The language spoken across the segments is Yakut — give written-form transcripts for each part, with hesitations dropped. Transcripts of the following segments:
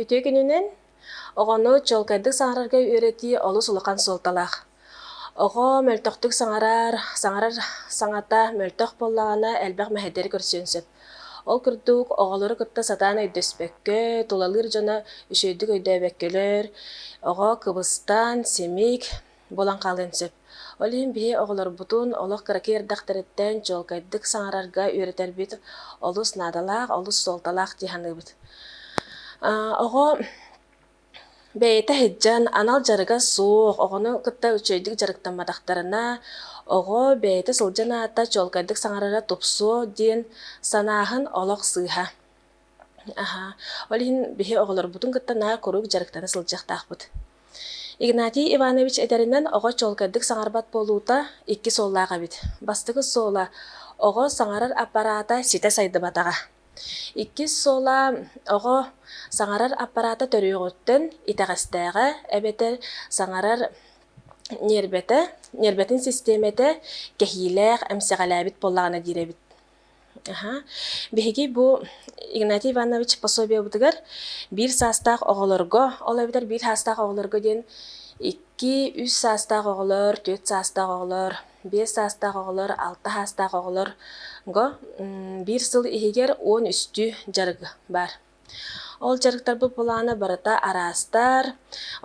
Үтүө күнүнэн! Оҕону чуолкайдык саҥарарга үөрэтии олус улахан суолталаах. Оҕо мөлтөхтүк саҥарар, саҥарар саҥата мөлтөх буоллаҕына элбэх мэһэйдэри көрсүөн сөп. Ол курдук оҕолору кытта сатаан өйдөспөккө, тулалыыр дьоно үчүгэйдик өйдөөбөккөлөр, оҕо кыбыстан, симик буолан хаалыан сөп. Ол иһин биһи оҕолорбутун олох кыракый эрдэхтэриттэн чуолкайдык саҥарарга үөрэтэрбит олус наадалаах, олус суолталаах дии саныыбыт. Оҕо бэйэтэ сылдьан анал дьарыга суох, оҕону кытта үчүгэйдик дьарыктамматахтарына, оҕо бэйэтэ сылдьан аата чуолкайдык саҥарара тупсуо диэн санааһын олох сыыһа. Аһаа, ол иһин биһи оҕолорбутун кытта наар куруук дьарыктана сылдьыахтаахпыт. Игнатий Иванович этэринэн, оҕо чуолкайдык саҥарбат буолуута икки суоллаах эбит. Бастакы суола оҕо саҥарар аппараата ситэ сайдыбатаҕа. Иккис суола оҕо саҥарар аппараата төрүөҕүттэн итэҕэстээҕэ эбэтэр саҥарар ньиэрбэтэ, ньиэрбэтин систиэмэтэ кэһиилээх, эмсэҕэлээбит буоллаҕына диир эбит. Аһа. Биһиги бу Игнатий Иванович пособиебытыгар биир саастаах оҕолорго, ол эбэтэр биир саастаах оҕолорго диэн икки, үс саастаах оҕолор, түөрт саастаах оҕолор, биэс саастаах оҕолор, алта саастаах оҕолорго биир сыл иһигэр уон үстүү дьарык баар. Ол дьарыктарбыт былаана барыта араастар,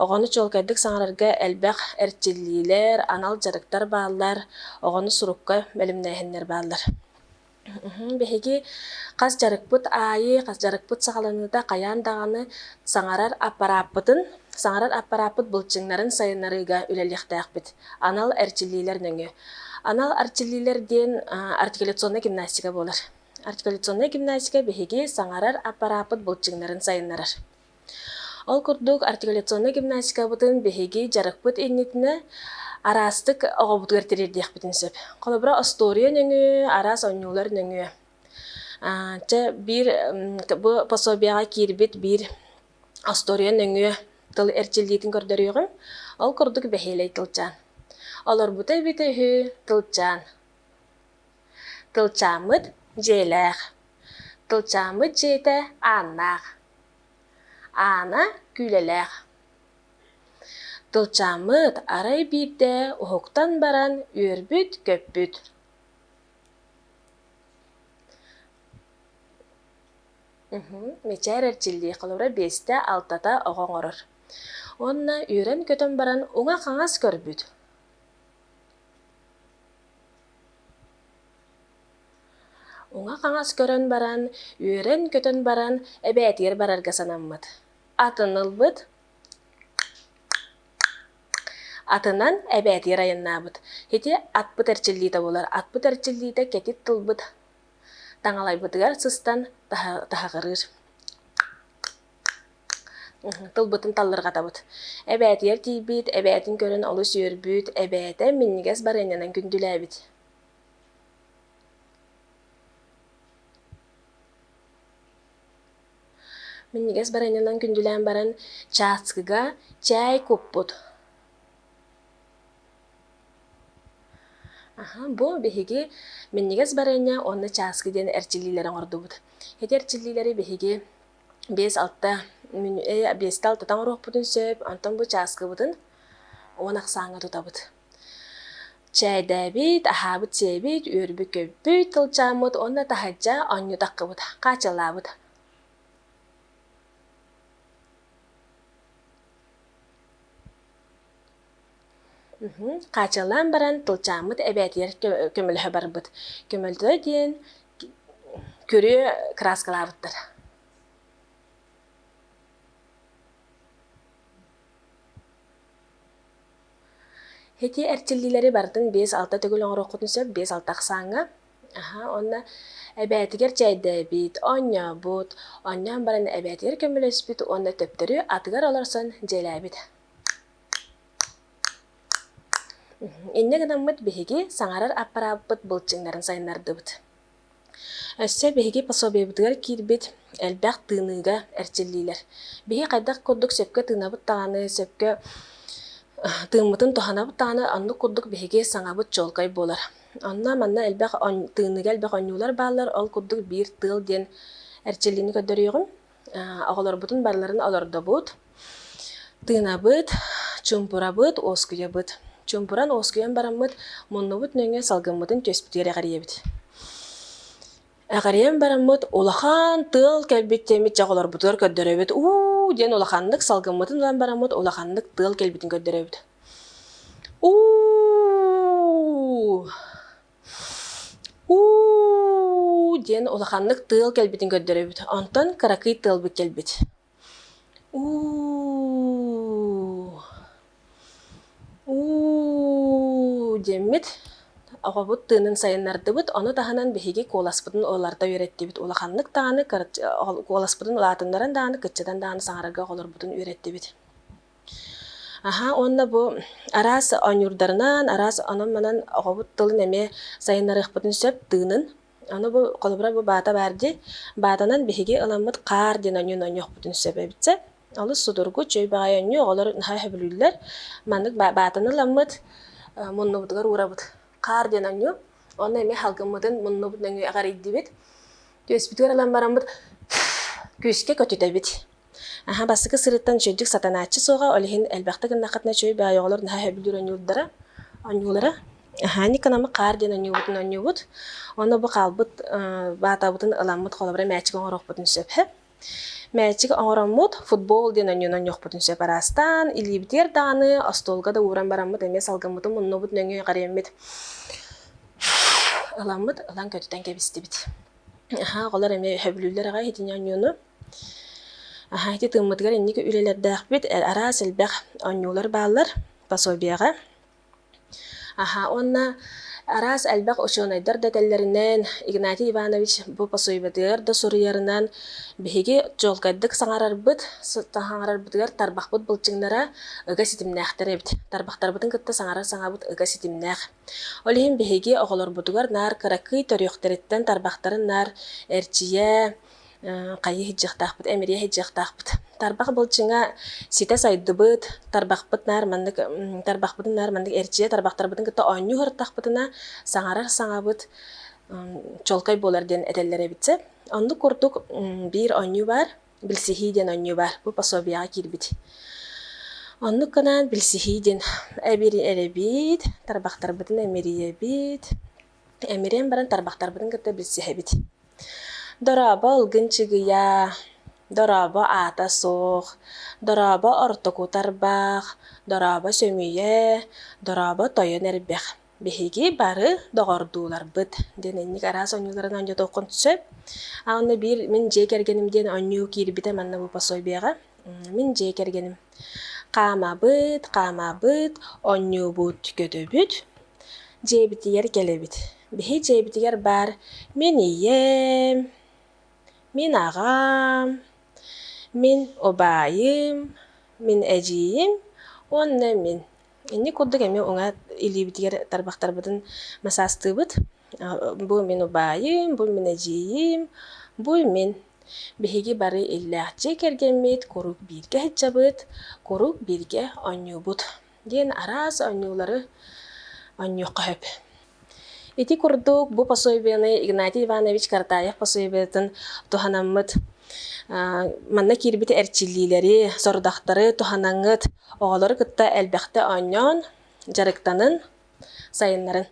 оҕону чуолкайдык саҥарарга элбэх эрчиллиилэр, анал дьарыктар бааллар, оҕону сурукка бэлэмнээһиннэр бааллар. Биһиги хас дьарыкпыт аайы, хас дьарыкпыт саҕаланыыта хайаан даҕаны саҥарар аппарааппытын, саҥарар аппарааппыт былчыҥнарын сайыннарыыга үлэлиэхтээхпит. Анал эрчиллиилэр нөҥүө. Анал эрчиллиилэр диэн артикуляционнай гимнастика буолар. Артикуляционнай гимнастика биһиги саҥарар аппарааппыт былчыҥнарын сайыннарар. Ол курдук артикуляционнай гимнастикабытын биһиги дьарыкпыт иннитинэ араастык оҕобутугар тириэрдиэхпитин сөп. Холобура, остуоруйа нөҥүө, араас оонньуулар нөҥүө. Чэ, биир бу пособиеҕа киирбит биир остуоруйа нөҥүө тыл эрчиллиитин көрдөрүөҕүм. Ол курдук бэһиэлэй тылчаан. Олорбута эбитэ үһү тылчаан. Тылчааммыт дьиэлээх, тылчааммыт дьиэтэ ааннаах, аана күүлэлээх. Тылчааммыт арай биирдэ уһуктан баран үөрбүт-көппүт. Мичээр эрчиллии холобура биэстэ алтата оҕо оҥорор. Уонна үөрэн-көтөн баран уҥа-хаҥас көрбүт. Уҥа-хаҥас көрөн баран, үөрэн-көтөн баран эбээтигэр барарга санаммыт. Атын ылбыт, атынан эбээтигэр айаннаабыт. Ити атпыт эрчиллиитэ буолар. Атпыт эрчиллиитэ кэтит тылбыт таҥалайбытыгар сыстан таһаҕырыыр. Тылбытын таллырҕатабыт. Эбээтигэр тиийбит, эбээтин көрөн олус үөрбүт, эбээтэ минньигэс барыанньанан күндүлээбит. Минньигэс барыанньанан күндүлээн баран чааскыга чээй куппут. Аха, бу биһиги минньигэс барыанньа уонна чааскы диэн эрчиллиилэри оҥордубут. Ити эрчиллиилэри биһиги биэс-алта биэстэ алтата оҥоруохпутун сөп, онтон бу чааскыбытын уон ахсааҥҥа тутабыт. Чээйдээбит, аһаабыт-сиэбит, үөрбүт-көппүт тылчааммыт уонна таһырдьа оонньуу таххыбыт, хаачалаабыт. Хаачалаан баран тылчааммыт эбээтигэр көмөлөһө барбыт. Көмөлтө диэн күрүө кырааскалаабыттар. Ити эрчиллиилэри барытын биэс-алта төгүл оҥоруоххутун сөп, биэс-алта ахсааҥҥа. Аһа, уонна эбээтигэр чээйдээбит, оонньообут, оонньоон баран эбээтигэр көмөлөспүт уонна төптөрү атыгар олорсон дьиэлээбит. Инньэ гынаммыт биһиги саҥарар аппарааппыт былчыҥнарын сайыннардыбыт. Өссө биһиги пособиебытыгар киирбит элбэх тыыныыга эрчиллиилэр. Биһи хайдах курдук сөпкө тыынабыт даҕаны, сөпкө тыыммытын туһанабыт даҕаны, оннук курдук биһиги саҥабыт чуолкай буолар. Онно манна элбэх тыыныыга элбэх оонньуулар бааллар, ол курдук биир тыал диэн эрчиллиини көрдөрүөҕүм. Оҕолорбутун барыларын олордобут, тыынабыт, чуумпурабыт, уоскуйабыт. Чуумпуран уоскуйан бараммыт муннубут нөҥүө салгыммытын түөспүтүгэр эҕэрийэбит. Эҕэрийэн бараммыт улахан тыал кэлбит диэммит дьэ оҕолорбутугар көрдөрөбүт уу диэн улаханнык салгыммытын ылан бараммыт улаханнык тыал кэлбитин көрдөрөбүт. Уу Уу диэн улаханнык тыал кэлбитин көрдөрөбүт. Онтон кыракый тыалбыт кэлбит. Уу уу диэммит оҕобут тыынын сайыннардыбыт. Ону таһынан биһиги куоласпытын уларыта үөрэттибит. Улаханнык даҕаны куоласпытын улаатыннаран даҕаны, кыччатан даҕаны саҥарарга оҕолорбутун үөрэттибит. Аһаа уонна бу араас оонньуурдарынан, араас онон-манан оҕобут тылын эмиэ сайыннарыахпытын сөп тыынын. Аны бу холобура бу баата баар дии. Баатанан биһиги ыламмыт хаар диэн оонньууну оонньуохпутун сөп эбит сөп. Олус судургу, чэй баҕайы оонньуу, оҕолор наһаа сөбүлүүллэр. Маннык баатаны ыламмыт муннубутугар уурабыт. Хаар диэн оонньуу. Онно эмиэ халгыммытын муннубут нөҥүө эҕэрийдибит. Түөспүтүгэр ылан бараммыт күүскэ көтүтэбит. Аһа, бастакы сырыттан үчүгэйдик сатанааччы суоҕа, ол иһин элбэхтик гыннаххытына үчүгэй баҕайы оҕолор наһаа сөбүлүүр оонньуурдара, оонньуулара. Аһаа, Никонамы хаар диэн оонньуубутун оонньуубут. Онно бу хаалбыт баатабытын ыламмыт холобура мээчик оҥоруохпутун сөп. Мээчик оҥороммут футбол диэн оонньууну оонньуохпутун сөп араастаан, илиибитигэр даҕаны, остуолга да ууран бараммыт эмиэ салгыммытын муннубут нөҥүө эҕэрийэммит ыламмыт, ылан көтүтэн кэбистибит. Аһаа, оҕолор эмиэ сөбүлүүллэр аҕай итини оонньууну. Аһаа, ити тыыммытыгар инники үлэлэрдээхпит, араас элбэх оонньуулар бааллар пособиеҕа. Аһаа, уонна араас элбэх учуонайдар да этэллэринэн, Игнатий Иванович бу пособиетыгар да суруйарынан, биһиги чуолкайдык саҥарарбыт, саҥарарбытыгар тарбахпыт былчыҥнара ыга ситимнээхтэр эбит. Тарбахтарбытын кытта саҥарар саҥабыт ыга ситимнээх. Ол иһин биһиги оҕолорбутугар наар кыракый төрүөхтэриттэн тарбахтарын наар эрчийэ, хайыы сылдьыахтаахпыт, эмирийэ сылдьыахтаахпыт. Тарбах былчыҥа ситэ сайдыбыт, тарбахпыт наар маннык тарбахпытын наар маннык эрчийэ тарбахтарбытын кытта оонньуу сырыттахпытына саҥарар саҥабыт чуолкай буолар диэн этэллэр эбит сөп. Оннук курдук биир оонньуу баар, билсиһии диэн оонньуу баар. Бу пособиеҕа киирбит. Оннук гынан билсиһии диэн эбиэрэбит, тарбахтарбытын эмирийэбит, Эмириэн баран тарбахтарбытын кытта билсиһэбит. Дорообо ылгын чыгыйа, дорообо аата суох, дорообо ортоку тарбах, дорообо сөмүйэ, дорообо тойон эрбэх. Биһиги бары доҕордууларбыт диэн инник араас оонньууларын оонньотуоххун сөп. А онно биир мин дьиэ кэргэним диэн оонньуу киирбитэ манна бу пособиеҕа. Мин дьиэ кэргэним. Хаамабыт, хаамабыт, оонньуубут, көтөбүт. Дьиэбитигэр кэлэбит. Биһи дьиэбитигэр баар мин ийэм, мин аҕам, мин убайым, мин эдьиийим уонна мин. Инник курдук эмиэ уҥа илиибитигэр тарбахтарбытын массаастыыбыт. Бу мин убайым, бу мин эдьиийим, бу мин. Биһиги бары иллээх дьиэ кэргэммит куруук бииргэ сылдьабыт, куруук бииргэ оонньуубут диэн араас оонньуулары оонньуохха сөп. Ити курдук бу пособиены Игнатий Иванович Каратаев пособиетын туһанаммыт манна киирбит эрчиллиилэри, сорудахтары туһанаҥҥыт оҕолору кытта элбэхтэ оонньоон, дьарыктанын, сайыннарын.